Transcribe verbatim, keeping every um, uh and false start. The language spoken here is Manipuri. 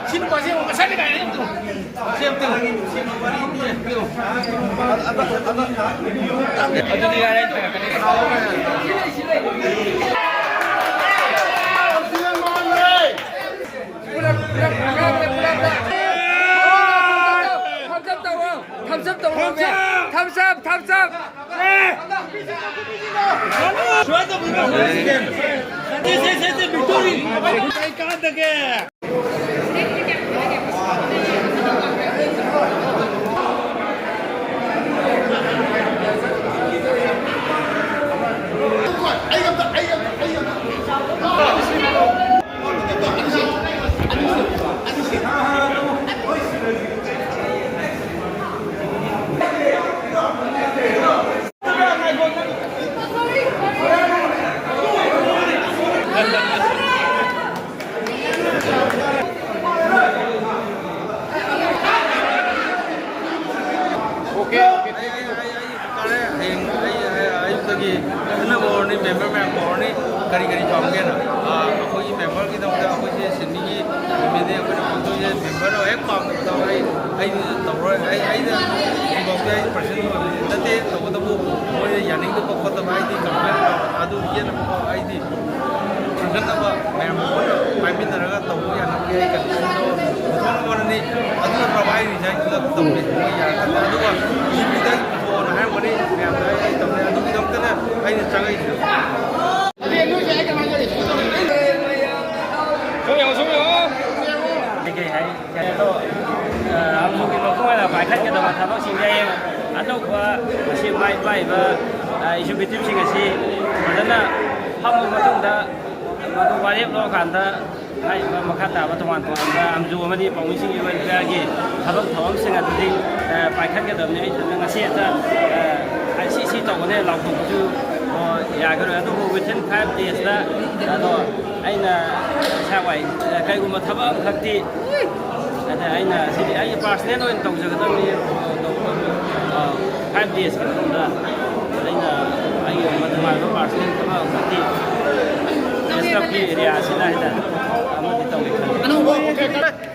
ꯁꯤ ꯅꯨꯄꯥꯁꯦ ꯌꯦꯡꯉꯣ, ꯉꯁꯥꯏꯗꯤ ꯀꯥꯏꯅ ꯁꯤ ꯑꯝꯇ ꯌꯦꯡꯉꯣ꯫ ꯑꯗꯨꯗꯤ ꯌꯥꯔꯦ, ꯑꯩ ꯊꯥꯒꯠꯀꯅꯤ꯫ Thumbs up ꯇꯧꯔꯣ, thumbs up ꯇꯧꯔꯣ, thumbs up, thumbs up. Okay, okay. ꯑꯩ, ꯑꯩ, ꯑꯩ, ꯑꯩ ꯀꯥꯔꯦ꯫ ꯍꯌꯦꯡ ꯑꯩ, ꯑꯩ ꯑꯌꯨꯛꯇꯒꯤ ꯈꯟꯅꯕ ꯍꯧꯔꯅꯤ, member ꯃꯌꯥꯝ ꯀꯧꯔꯅꯤ, ꯀꯔꯤ ꯀꯔꯤ ꯄꯥꯝꯒꯦꯅ꯫ ꯑꯥ, ꯑꯩꯈꯣꯏꯒꯤ memberꯒꯤꯗꯃꯛꯇ ꯑꯩꯈꯣꯏꯁꯦ ꯁꯤꯟꯃꯤꯒꯤ ꯅꯨꯃꯤꯠꯅꯦ ꯑꯩꯈꯣꯏꯅ ꯄꯥꯡꯊꯣꯛꯏꯁꯦ꯫ Memberꯅ ꯍꯦꯛ ꯄꯥꯝꯗꯕ ꯊꯕꯛ ꯑꯩ, ꯑꯩ ꯇꯧꯔꯣꯏ꯫ ꯑꯩ, ꯑꯩꯅ ꯍꯧꯖꯤꯛꯐꯥꯎꯗꯤ ꯑꯩ personal ꯑꯣꯏꯕ ꯅꯠꯇꯦ, ꯇꯧꯕꯇꯕꯨ ꯃꯣꯏꯅ ꯌꯥꯅꯤꯡꯗꯕ ꯈꯣꯠꯇꯕ, ꯑꯩꯗꯤ complain ꯇꯧ-, ꯑꯗꯨ ꯌꯦꯠꯅꯕꯀꯣ, ꯑꯩꯗꯤ ꯊꯥꯡꯒꯠꯅꯕ ꯃꯌꯥꯝ ꯄꯨꯟꯅ ꯄꯥꯏꯃꯤꯟꯅꯔꯒ ꯇꯧꯕ ꯌꯥꯅꯕꯒꯤ ꯑꯩ conditionꯗꯣ ꯄꯨꯊꯣꯛꯅꯕꯅꯤ꯫ ꯑꯗꯨ ꯅꯠꯇ꯭ꯔꯕ ꯑꯩ resign ꯇꯧꯔꯦ, ꯃꯣꯏ ꯌꯥꯔꯛꯇ꯭ꯔꯦ꯫ ꯑꯗꯨꯒ ꯖꯤꯄꯤꯗ ꯄꯨꯊꯣꯛꯑꯣꯅ ꯍꯥꯏꯔꯝꯕꯅꯤ ꯃꯌꯥꯝꯗ, ꯑꯩ ꯇꯧꯔꯦ꯫ ꯑꯗꯨꯒꯤꯗꯃꯛꯇꯅ ꯑꯩꯅ ꯆꯪꯉꯛꯏꯁꯦ꯫ ꯀꯩꯀꯩ ꯍꯥꯏ? ꯑꯗꯣ, ꯑ, ꯑꯃꯨꯛꯀꯤ ꯃꯄꯨꯡ ꯑꯣꯏꯅ ꯄꯥꯏꯈꯠꯀꯗꯕ ꯊꯕꯛꯁꯤꯡꯁꯦ ꯍꯌꯦꯡ ꯑꯅꯧꯕ ꯑꯁꯤ ꯃꯥꯏ ꯄꯥꯛꯏꯕ, ꯑ, executiveꯁꯤꯡ ꯑꯁꯤ ꯐꯖꯅ ꯐꯝꯃ ꯃꯇꯨꯡꯗ ꯃꯗꯨ ꯋꯥꯔꯦꯞ ꯂꯧꯔꯀꯥꯟꯗ ꯍꯥꯏꯔꯤꯕ ꯃꯈꯥ ꯇꯥꯕ ꯇꯣꯉꯥꯟ ꯇꯣꯉꯥꯟꯕ ꯑꯝꯖꯨ ꯑꯃꯗꯤ ꯄꯥꯎꯃꯤꯁꯤꯡꯒꯤ welfareꯒꯤ ꯊꯕꯛ ꯊꯧꯔꯝꯁꯤꯡ ꯑꯗꯨꯗꯤ, ꯑ, ꯄꯥꯏꯈꯠꯀꯗꯕꯅꯤ꯫ ꯑꯩ ꯏꯊꯟꯇ ꯉꯁꯤ ꯍꯦꯛꯇ, ꯑ, ꯑꯩ ꯁꯤ, ꯁꯤ ꯇꯧꯒꯅꯤ ꯂꯥꯎꯊꯣꯛꯄꯁꯨ, ꯑ, ꯌꯥꯒꯤꯔꯣꯏ꯫ ꯑꯗꯨꯕꯨ within five daysꯇ, ꯑꯗꯣ ꯑꯩꯅ ꯏꯁꯥ ꯋꯥꯏ, ꯑ, ꯀꯩꯒꯨꯝꯕ ꯊꯕꯛ ꯑꯃꯈꯛꯇꯤ, ꯑꯗ ꯑꯩꯅ ꯁꯤꯗꯤ ꯑꯩꯒꯤ personal ꯑꯣꯏꯅ ꯇꯧꯖꯒꯗꯕꯅꯤ꯫ ꯑ, Five days ꯀꯤ ꯃꯇꯨꯡꯗ ꯑꯩꯅ ꯑꯩꯒꯤ ꯑꯣꯏꯕ ꯅꯨꯡꯉꯥꯏꯕ personal ꯊꯕꯛ ꯑꯃꯗꯤ ꯁꯦꯁꯇ꯭ꯔꯞꯀꯤ area ꯁꯤꯗ ꯍꯥꯏꯇꯥꯔꯦ ꯑꯃꯗꯤ ꯇꯧꯒꯦ ꯈꯜꯂꯤ꯫